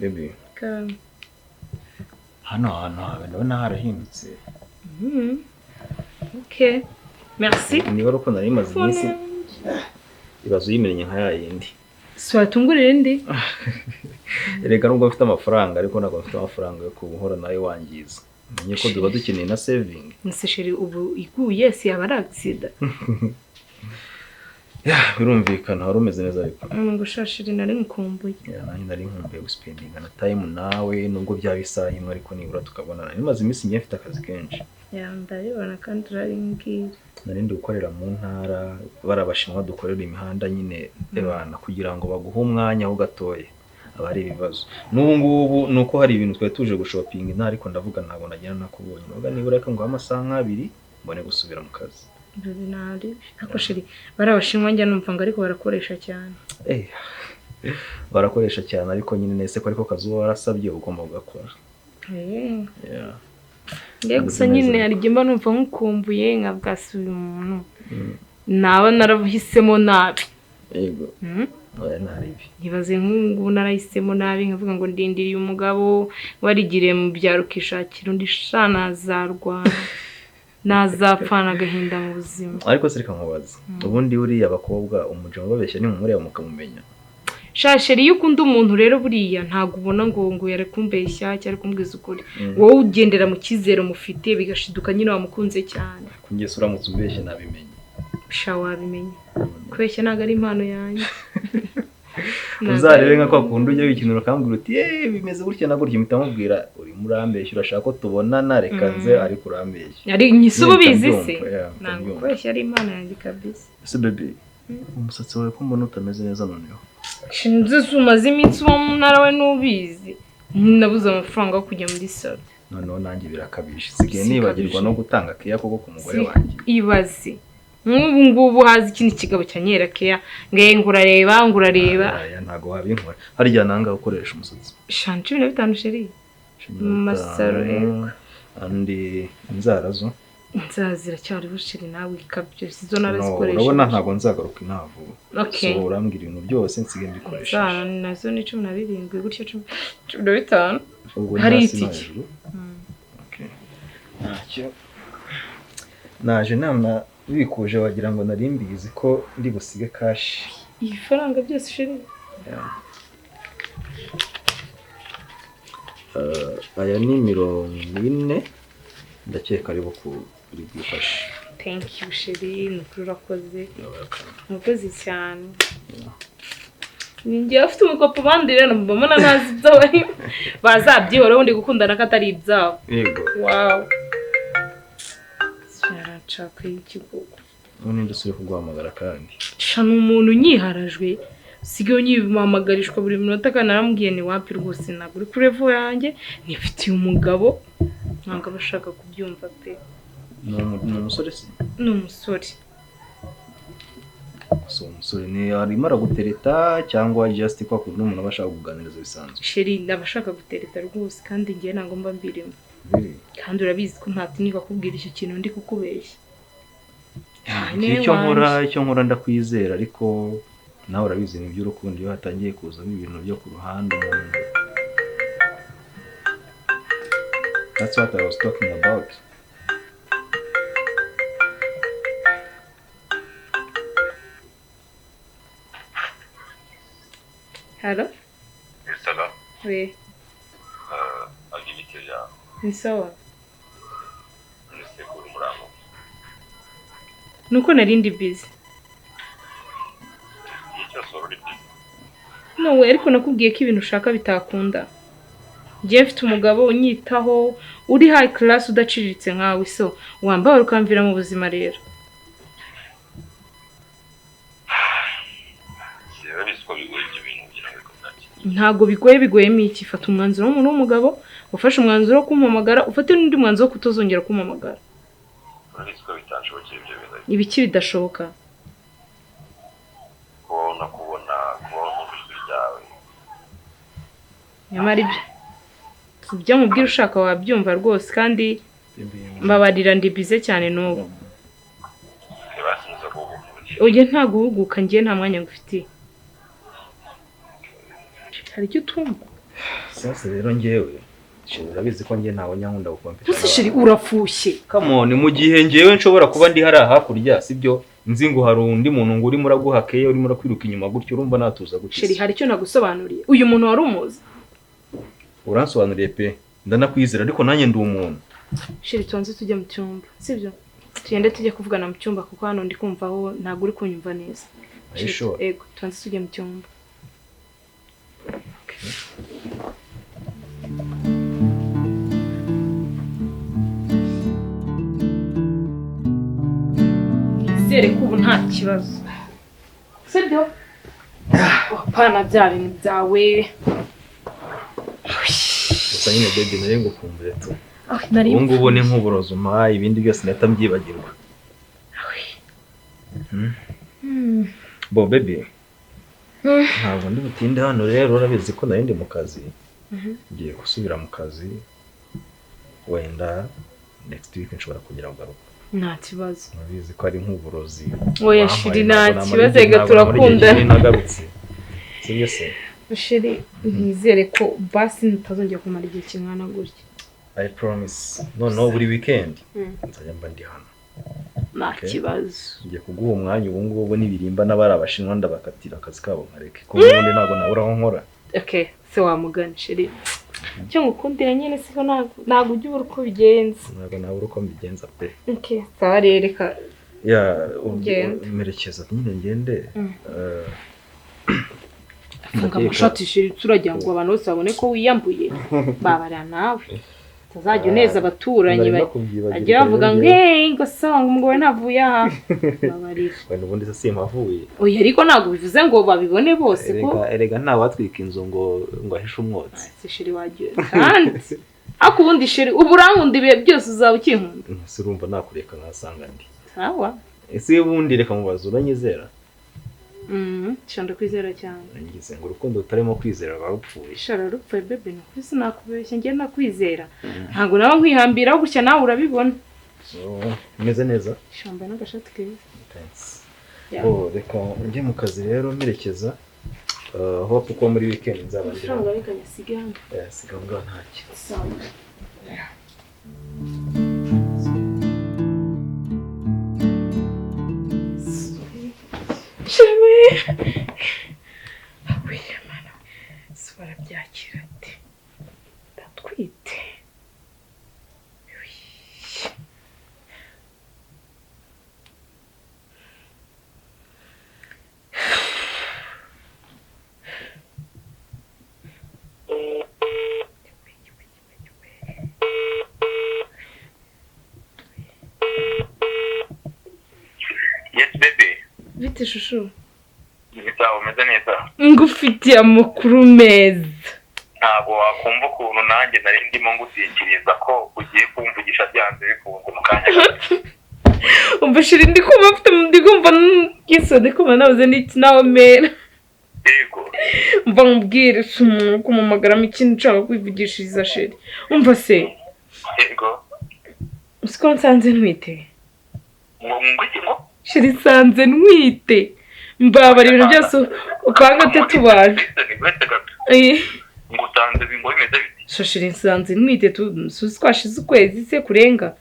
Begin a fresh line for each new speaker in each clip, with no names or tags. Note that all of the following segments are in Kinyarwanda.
Baby. Hano hantu hawe ndabona harahindutse.
Okay. Merci.
Niba ari uko nari maze iminsi ibaze uyimenye nka yayindi.
Si watungurira indi?
Erega nubwo mfite amafaranga ariko ntabwo mfite amafaranga yo kuhora nawe wangiza. Menye ko duba dukeneye na saving.
Nse chéri ubu iguye si yaba ari accident.
Yeah, birumvikana wari umeze neza ariko.
Ngo sha chéri nari nkumbuye.
Yeah, nanjye nari nkumbuye guspendinga na time nawe nubwo byaba isaha imwe ariko nibura tukabonana. Nari maze iminsi ngiye mfite akazi kenshi.
Yeah, ndabibona kandi urabimbwira.
Nari ndi gukorera mu ntara bari abashinwa dukorera imihanda nyine ebana kugira ngo baguhe umwanya ho gatoya aba ari ibibazo. N'ubu ngubu ni uko hari ibintu twari tuje gushopinga intara ariko ndavuga ntabwo nagenda nakubonye. Ndavuga nibura reka nguhe amasaha nk'abiri mbone gusubira mu kazi.
Baby nari. Ariko chéri bari abashinwa njya numva ngo ariko barakoresha cyane.
Barakoresha cyane ariko nyine nese ko ariko kazi uba warasabye ugomba kugakora. Yeah.
Ngiye gusa nyine hari igihe mba numva nkukumbuye nkavuga si uyu muntu naba narahisemo nabi.
Yego. Oya ntari ibi.
Ntibaze nk'ubu narahisemo nabi nkavuga ngo ndindiriye umugabo warigiriye mu byaro ukishakira undi sha nazarwana nazapfana agahinda mu buzima.
Ariko se reka nkubaze ubundi buriya abakobwa umujama babeshya ni mumureba mukamumenya.
Sha chéri iyo ukunda umuntu rero buriya ntabwo ubona ngo ngo yari kumbeshya cyangwa kumbwiza ukuri. Wowe ugendera mu cyizere mufite bigashiduka nyine wamukunze cyane.
Kungese uramutse umbeshye nabimenye.
Sha wabimenye. Kubeshya ntabwo ari impano yanjye.
Uzarebe nka kwa kundi ujya wikinura ukambwira uti bimeze gutya na gutya mpita mubwira urimo urambeshya urashaka ko tubonana reka nze ariko urambeshya.
Ari nyisubu bizi se. Ntabwo kubeshya ari impano yanjye kabisa.
Ese baby umusatsi wawe ko mbona utameze neza noneho?
Shinze umaze iminsi uba mu ntara we n'ubizi. Nabuze amafaranga yo kujya muri salo.
Noneho nanjye birakabije. Sigaye nibagirwa no gutanga keya koko ku mugore wanjye.
Ibaze. Nk'ubu ngubu hazi ikindi kigabo cya nyera keya ngaye ngurareba ngurareba.
Aya ntago wabinkora. Harya nanga ukoresha umusatsi.
Sha 15 chéri. Mu masaro yego.
Andi inzara zo.
Inzara ziracyari bushiri nawe ikabyo sizo narazikoresha.
Urabona ntago nzagaruka inavu. So urambwira ibintu byose nsigaye mbikoresha.
Inzara nazo ni 17 gutyo 15. Hari itike.
Okay. Ntacyo. Naje nama bikuje wagira ngo nari mbizi ko ndi busige cash.
Ifaranga byose chéri.
Aya ni 40 ndakeka ari bukuri bwifashe.
Thank you chéri, nukuri urakoze. Urakoze cyane. Ninjye afite umukopo bandi rero mbona ntazi ibyo bari bazabyihora ubundi gukundana ko atari ibyabo.
Yego.
Wow. Nshaka ikigugu.
None ndusubire kuguhamagara kandi.
Sha n'umuntu nyiharajwe sigaye nyimpamagarishwa buri minota kandi narambwiye ni wapi rwose ntabwo uri kuri level yanjye nifitiye umugabo ntabwo abashaka kubyumva pe.
Ni umusore se?
Ni umusore.
So umusore ni arimo aragutereta cyangwa just kwa kundi umuntu aba ashaka kuganiriza bisanzwe?
Chéri ndabashaka gutereta rwose kandi ngiye ntabwo mba mbirimo. Kandi urabizi ko ntatinyuka kubwira icyo kintu ndi kukubeshya.
Icyo nkora ndakwizera ariko nawe urabizi ni by'urukundo iyo hatangiye kuzamo ibintu byo ku ruhande umuntu. That's what I was talking about.
Hello?
Ça va?
Oui.
Agilité ya.
Ni sawa.
Nise kuri murango.
Nuko nari ndi busy.
Icyo soro uri busy.
No we ariko nakubwiye ko ibintu ushaka bitakunda. Ngiye mfite umugabo unyitaho uri high class udaciriritse nkawe so wambaye ukamvira mu buzima rero. Ntago bigoye bigoyemo iki fata umwanzuro w'umuntu w'umugabo ufashe umwanzuro wo kumpamagara ufate n'undi mwanzuro wo kutazongera kumpamagara. Ibiki bidashoboka.
Kubona kubona kubona ijwi ryawe.
Nyamara ibyo mubwira ushaka wabyumva rwose kandi mbabarira ndi bize cyane n'ubu. Oya nta guhuguka ngiye nta mwanya ngufitiye. Hari icyo utumva?
Sasa rero njyewe, chéri, urabizi ko njye ntawe nyankunda gukompeta.
Ese chéri, urafushye?
Come on, mu gihe njyewe nshobora kuba ndi hariya hakurya, sibyo, nzi ngo hari undi muntu ngo urimo uraguha keya, urimo urakwiruka inyuma gutyo, urumva natuza gutya?
Chéri, hari icyo nagusobanuriye? Uyu muntu wari umuzi?
Uransobanuriye pe, ndanakwizera, ariko nanjye ndi umuntu.
Chéri, tubanze tujye mu cyumba, sibyo? Tugende tujye kuvugana mu cyumba, kuko hano ndi kumva aho ntabwo uri kunyumva neza.
Are you sure?
Ego, tubanze tujye mu cyumba.
Okay.
Nizere ko ubu nta kibazo, sibyo? Apana bya bintu byawe.
Gusa nyine baby, nari ngukumbuye tu.
Ah, nari
Ubu ngubu ni nk'uburozi umpaye, ibindi byose ndahita mbyibagirwa. Bo baby, ntabwo ndi butinde hano rero, urabizi ko nari ndi mu kazi. Ngiye gusubira mu kazi, wenda next week nshobora kongera kugaruka.
Nta kibazo.
Urabizi ko ari nk'uburozi
Oya
wampaye,
chéri, nta
ntabwo namara
kibazo,
igihe,
reka
ntabwo namara igihe
turakundana.
kinini nagarutse, sibyo se?
Chéri, nizere ko basi ntutazongera kumara igihe kingana gutya.
I promise, noneho buri weekend nzajya mba ndi hano.
Nta
Okay.
kibazo.
Ngiye kuguha umwanya ubu ngubu, nibirimba n'abari abashinwa ndabakatira akazi kabo nkareke, kuko ubundi ntabwo nabura aho nkora.
Okay, se wamugani chéri, icyo ngukundira nyine siko ntabwo ujya ubura uko bigenza.
Ntabwo nabura uko mbigenza pe.
Okay, sawa rero, reka
Ya.
Genda.
Merekeza nyine ngende.
Funga
Ndakeka-
amashati chéri, turagira ngo abantu bose babone ko wiyambuye. Babara nawe utazajya uneza abaturanyi
Nari nakubyibagirwa.
bajya bavuga ngo
Rero.
Hey, ngo sanga umugore ntavuye aha." Babarira.
Wenda ubundi se simpavuye?
Oya, ariko ntabwo bivuze ngo babibone bose ko
Erega ntawatwika inzu ngo ahishe umwotsi.
Se chéri, wagiye kandi, ariko ubundi chéri, ubu urankunda ibihe byose, uzaba ukinkunda.
Ese urumva nakureka nkasanga ndi?
Sawa.
Ese ubundi reka mubaze, uranyizera?
Sha, ndakwizera cyane.
Ngize ngo urukundo rutarimo kwizera ruba rupfuye.
Sha, rurupfuye bébé, ni ukuri sinakubeshya, njye ndakwizera, ntabwo naba nkwihambiraho gutya, nawe urabibona.
So, umeze neza.
Sha, wambaye n'agashati keza.
Thanks.
Yeah.
Oh, reka njye mu kazi rero merekeza. Hope ko muri weekend nzaba ndi
Amafaranga
hano.
reka nyasige hano.
Siga aho ngaho, ntacyo.
Sawa. Shame. Mana, si barabyakira ati ndatwite? Wi.
Yes baby.
Bite chouchou?
Sawa, umeze neza?
Ngufitiye amakuru meza.
Ntabwo wakumva ukuntu nanjye nari ndimo ngutekereza ko ugiye kumvugisha byanze bikunze mu kanya gato.
Umva chéri, ndi kumva mfite, ndi kumva ngiso, ndi kumva nabuze n'iki nawe mera.
Yego.
Umva nkubwire, si umuntu kumumagaramo ikintu nshaka kwivugishiriza chéri. Umva se,
Yego.
siko nsanze ntwite?
Ngo iki, ngo?
Chéri, nsanze ntwite. Mbabara ibintu byose upanga ate tubana.
Ni uretse gato. Ngo usanze ngo bimeze bite?
Sha chéri, nsanze ntwite tu, suzi twashize ukwezi se kurenga.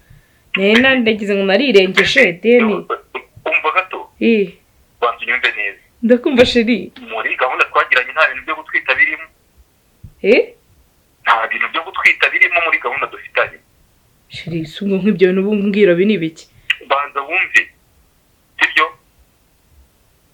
Nari ndagize ngo narirengeje deni.
Umva gato. Banza unyumve neza.
Ndakumva chéri.
Muri gahunda twagiranye nta bintu byo gutwita birimo.
Eh?
Nta bintu byo gutwita birimo muri gahunda dufitanye.
Chéri, si ubwo nk'ibyo bintu ubu mbwira bi ni ibiki?
Banza wumve, sibyo?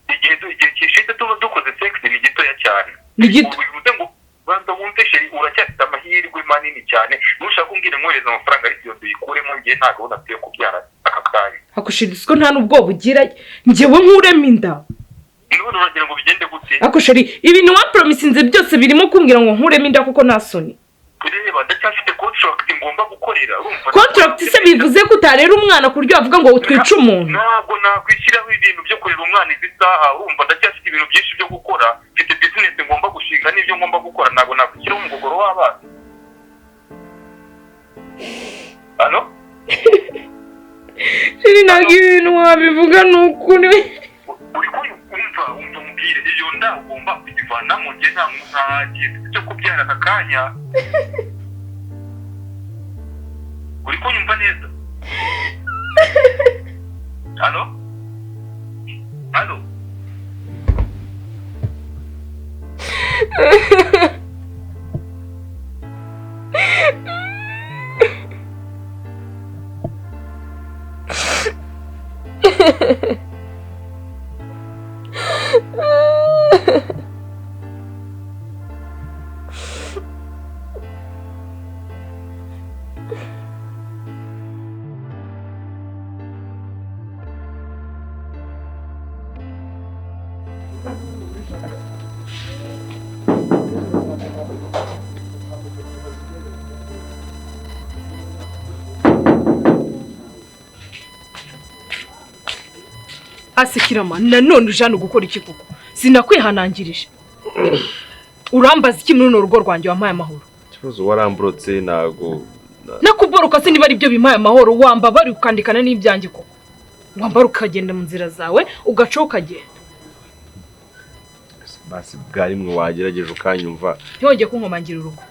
Igihe kishize tuba dukoze sex ni gitoya cyane.
Ni gito.
Ubu bivuze ngo banza wumve chéri, uracyafite amahirwe manini cyane. Nushaka umbwire nkohereza amafaranga, ariko iyo tuyikuremo, ngiye nta gahunda mfite yo kubyara aka kanya.
Ako chéri, siko nta n'ubwoba ugira njyewe nkuremo inda?
None uragira ngo bigende gute?
Ako chéri, ibintu wapromisinze byose birimo kumbwira ngo nkuremo inda, kuko nta soni?
Reba, ndacyafite contract ngomba gukorera, urumva?
Contract se bivuze ko utarera umwana ku buryo wavuga ngo utwice umuntu?
Ntabwo nakwishyiraho ibintu byo kurera umwana izi saha, urumva? Ndacyafite ibintu byinshi byo gukora, mfite business ngomba gushinga n'ibyo ngomba gukora, ntabwo nakwishyiraho umugogoro w'abana. Hano.
Chéri, ntabwo ibintu wabivuga ni ukuri.
Uri kumva? Umva mubwire iyo nda ugomba kuyivanamo. Njye nta gihe mfite cyo kubyara aka kanya. Uri kunyumva neza? Halo? Halo?
Asikirama nanone uje hano gukora iki koko? Sinakwihanangirije. Urambaza iki muri runo rugo rwanjye wampaye amahoro?
Ikibazo waramburotse ntago
nakuboroka se niba ari byo bimpaye amahoro, wambabari ukandikana n'ibyanjye koko. Wambara ukagenda mu nzira zawe ugaca ukagenda.
Basi bwa rimwe wagerageje ukanyumva.
Ntiyongeye kunkomangira urugo.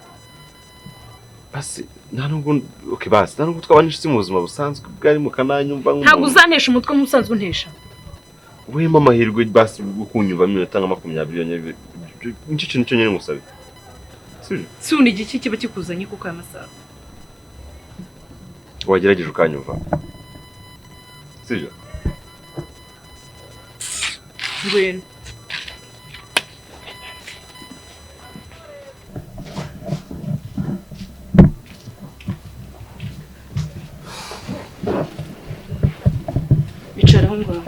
Basi nta nubwo okay, basi nta nubwo twabana inshuti mu buzima busanzwe, bwa rimwe ukananyumva nk'umuntu.
Ntabwo uzantesha umutwe nk'usanzwe untesha.
Wema amahirwe basi kunyumva iminota nka 20 yonyine, nicyo kintu cyonyine ngusabe. Sibyo?
Si ubu ni igiki kiba kikuzanye kuko aya masaha?
Wagerageje ukanyumva. Sibyo?
Ngwino. Icara aho ngaho.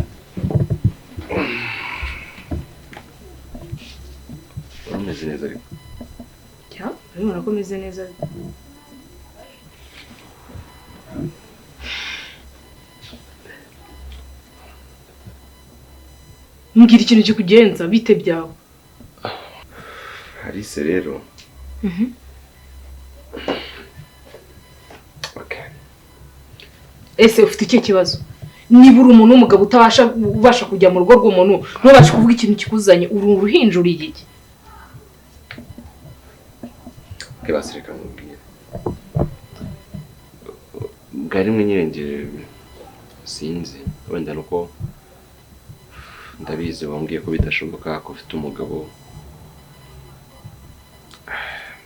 Umeze neza ariko.
Ya, urabibona ko meze neza. Mbwira ikintu kikugenza, bite byawe?
Alice rero. Okay.
Ese ufite iki kibazo? Niba uri umuntu w'umugabo utabasha ubasha kujya mu rugo rw'umuntu, ntubashe kuvuga ikintu kikuzanye, uri uruhinja uri igiki?
Okay, basi reka nkubwire. Bwa rimwe nyine njye sinzi, wenda nuko ndabizi wambwiye ko bidashoboka ko ufite umugabo.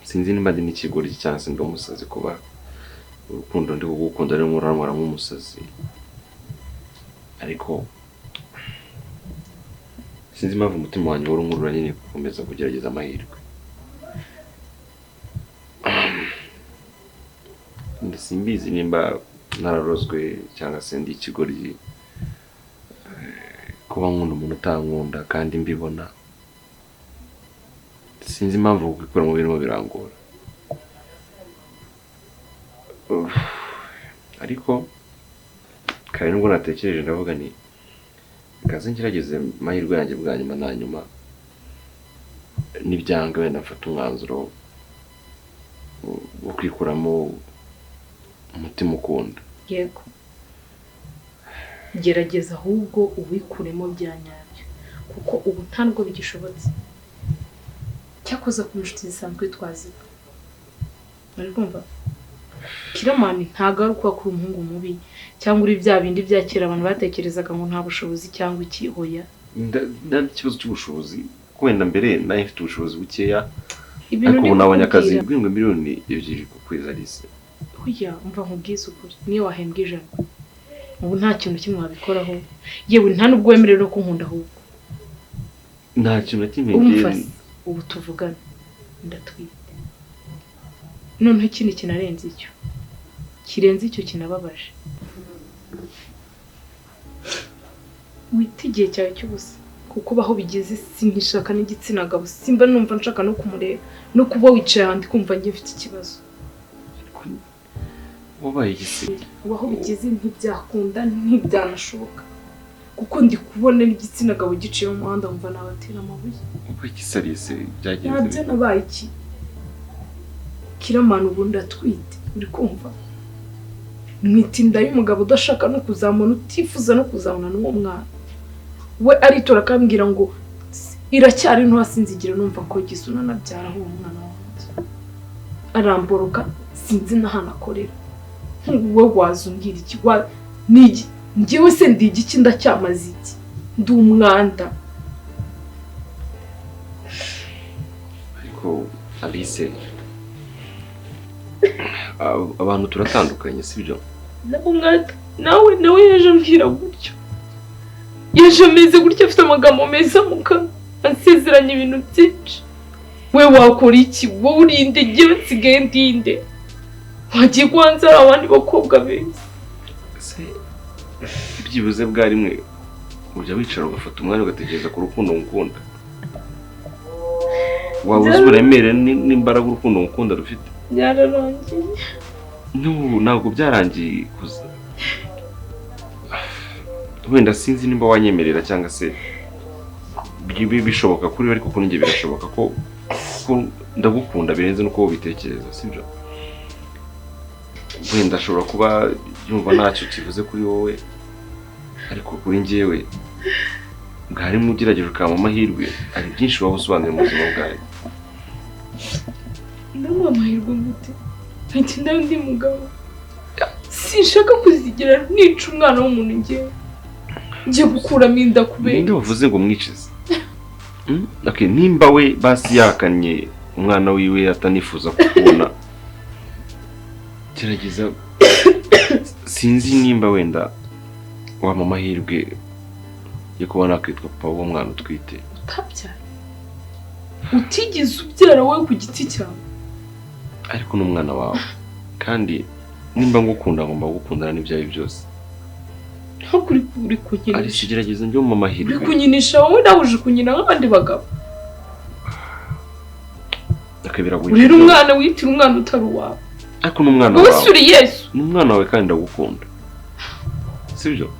Sinzi nimba ndi n'ikigoryi cyangwa se ndi umusazi, kuba urukundo ndi kugukunda rero murantwara nk'umusazi. Ariko sinzi impamvu umutima wanjye wari unkurura nyine gukomeza kugerageza amahirwe. Simbizi nimba nararozwe cyangwa se ndi ikigoryi, kuba nkunda umuntu utankunda kandi mbibona. Sinzi impamvu gukora mu birimo birangora. Ariko kare nubwo natekereje ndavuga ni kaze ngerageze amahirwe yanjye bwa nyuma na nyuma, nibyanga wenda mfata umwanzuro wo kwikuramo umutima ukunda.
Yego, gerageza ahubwo uwikuremo bya nyabyo, kuko ubu nta nubwo bigishobotse. Cyakoze ku nshuti zisanzwe twaziba. Uri kumva? Kiramani ntago ari ukuba kuri umuhungu mubi cyangwa uri bya bindi bya kera abantu batekerezaga ngo nta bushobozi cyangwa iki. Oya,
nda ikibazo cy'ubushobozi, wenda mbere nari mfite ubushobozi bukeya, ariko ubu nabonye akazi bw'ibihumbi 2 miliyoni ku kwezi. Alice,
oya, umva nkubwize ukuri, niyo wahembwa 100 ubu nta kintu kimwe wabikoraho. Yewe nta nubwo wemerewe no kunkunda ahubwo.
Nta kintu na kimwe.
Umva, ubu tuvugana ndatwite. Noneho ikindi kinarenze icyo, kirenze icyo kinababaje, wita igihe cyawe cy'ubusa, kuko baho bigeze sinkishaka n'igitsina gabo, simba numva nshaka no kumureba, no kuba wicaye ahandi kumva njye mfite ikibazo.
Wabaye igisi.
Aho bigeze ntibyakunda, ntibyanashoboka, kuko ndi kubona n'igitsina gabo giciye mu muhanda mva nabatera amabuye.
Wabaye igisi Alice, byagenze
ntabyo nabaye iki? Kiramani ubu ndatwite, uri kumva? Mwita inda y'umugabo udashaka no kuzamubona, utifuza no kuzabona n'uwo mwana. We aritora akambwira ngo Iracyari nto sinzigira numva ko Gisuna nabyara uwo mwana wanjye. Aramboroka sinzi n'ahantu akorera. Wowe wazumbwira iki? Niki? Njyewe se ndi igiki ndacyamaze iki? Ndi umwanda.
Ariko Alice, abantu turatandukanye sibyo?
Umwanda nawe yaje ambwira gutyo. Yaje ameze gutyo afite amagambo meza mu kanwa, ansezeranya ibintu byinshi. We wakora iki? Wowe urinde, njyewe nsigaye ndinde. Wagiye guhanza hari abandi bakobwa beza.
Se byibuze bwa rimwe ujya wicara ugafata umwanya ugatekereza ku rukundo ngukunda. Waba uzi uburemere n'imbaraga urukundo ngukunda rufite?
Byararangiye.
No, ntabwo byarangiye kuza. Wenda sinzi nimba wanyemerera cyangwa se bishoboka kuri we, ariko kuri njye birashoboka ko ndagukunda birenze nuko ubitekereza, sibyo? Wenda ashobora kuba yumva ntacyo kivuze kuri wowe, ariko kuri njyewe bwari mugerageje ukampa amahirwe, hari byinshi waba usobanuye mu buzima bwawe.
Ndamuha amahirwe gute? Ntakinda undi mugabo. Sinshaka kuzigira nica umwana w'umuntu njyewe. Ngiye gukuramo inda kubera.
Ninde wavuze ngo mwicize? Okay, nimba we basi yakanye umwana wiwe atanifuza kukubona, gerageza. Sinzi nimba wenda wampa amahirwe yo kuba nakwitwa papa w'uwo mwana utwite.
Utabyara, utigeze ubyara wowe ku giti cyawe,
ariko n'umwana wawe. Kandi nimba ngukunda ngomba gukundana n'ibyawe byose.
Ntabwo uri kunyinisha.
Alice, gerageza njye mu mahirwe.
Uri kunyinisha wowe, nawe uje kunyina nk'abandi bagabo. Urera umwana witira umwana utari uwawe,
ariko n'umwana wawe.
Wowe uri Yesu.
N'umwana wawe kandi ndagukunda, sibyo?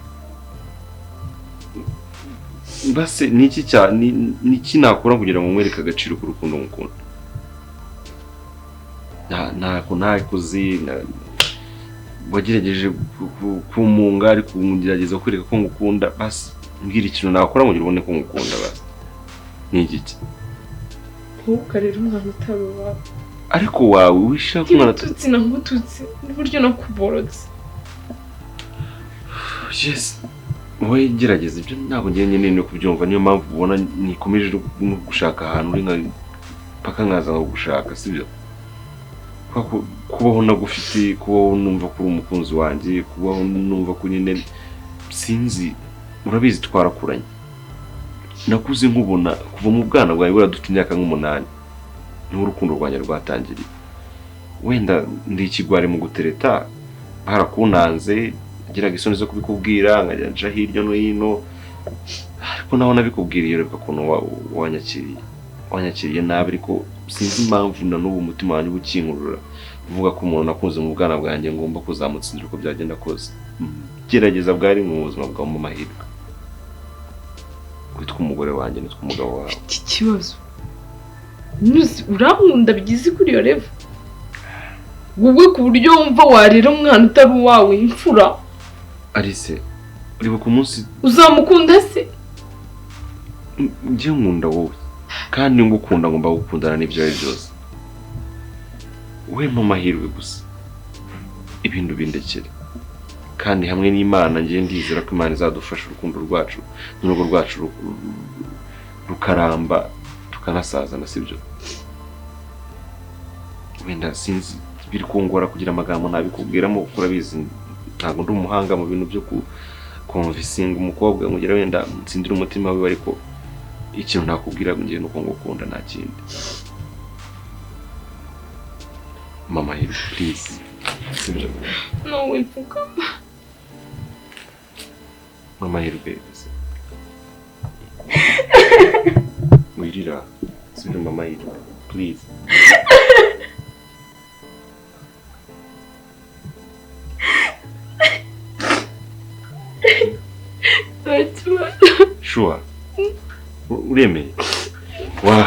Base niki cya niki nakora kugira ngo nkwereke agaciro k'urukundo ngukunda? Ntako ntakuzi, wagerageje kumunga ariko ngerageza kwereka ko ngukunda. Basi mbwira ikintu nakora kugira ubone ko ngukunda. Basi ni igiki?
Ntukarere umwana utari uwawe.
Ariko wawe wishaka umwana
tutsi na ngututsi n'uburyo nakuborotse.
Yes, wowe gerageza ibyo ntabwo ngiye nyine no kubyumva, niyo mpamvu ubona nikomeje no gushaka ahantu uri nka paka nkaza gushaka, sibyo? Kubaho nagufite, kubaho numva ko uri umukunzi wanjye, kubaho numva ko nyine sinzi, urabizi twarakuranye. Nakuze nkubona kuva mu bwana bwawe buriya dufite imyaka nk'umunani, niho urukundo rwanjye rwatangiriye. Wenda ndi ikigwari mu gutereta, barakunanze, ngiraga isoni zo kubikubwira, nkajya nca hirya no hino, ariko naho nabikubwiriye ureba ukuntu wanyakiriye nabi, ariko sinzi impamvu na n'ubu umutima wanjye ukinkurura uvuga ko umuntu nakunze mu bwana bwanjye ngomba kuzamutsindira uko byagenda kose. Gerageza bwari mu buzima bwawe mu mahirwe. Witwa umugore wanjye nitwa umugabo wawe.
Mfite ikibazo. Urankunda bigize kuri iyo level. Wowe ku buryo wumva warera umwana utari uwawe imfura.
Alice, uribuka umunsi
uzamukunda se?
Njye nkunda wowe, kandi ngukunda ngomba gukundana n'ibyawe byose. We mu mahirwe gusa, ibintu bindekere. Kandi hamwe n'Imana ngiye ndizera ko Imana izadufasha urukundo rwacu n'urugo rwacu rukaramba tukanasazana, sibyo? Wenda sinzi biri kungora kugira amagambo nabikubwiramo, kuko urabizi ntabwo ndi umuhanga mu bintu byo kumvisinga umukobwa nkugira wenda nsindire umutima wiwe, ariko ikintu nakubwira ngiye nuko ngukunda nta kindi. Mama, please. Sibyo?
No, wipfukama.
Mama, hirwe. Wirira. Sibyo mama, hirwe. Please. Sure. Uremeye? Wow.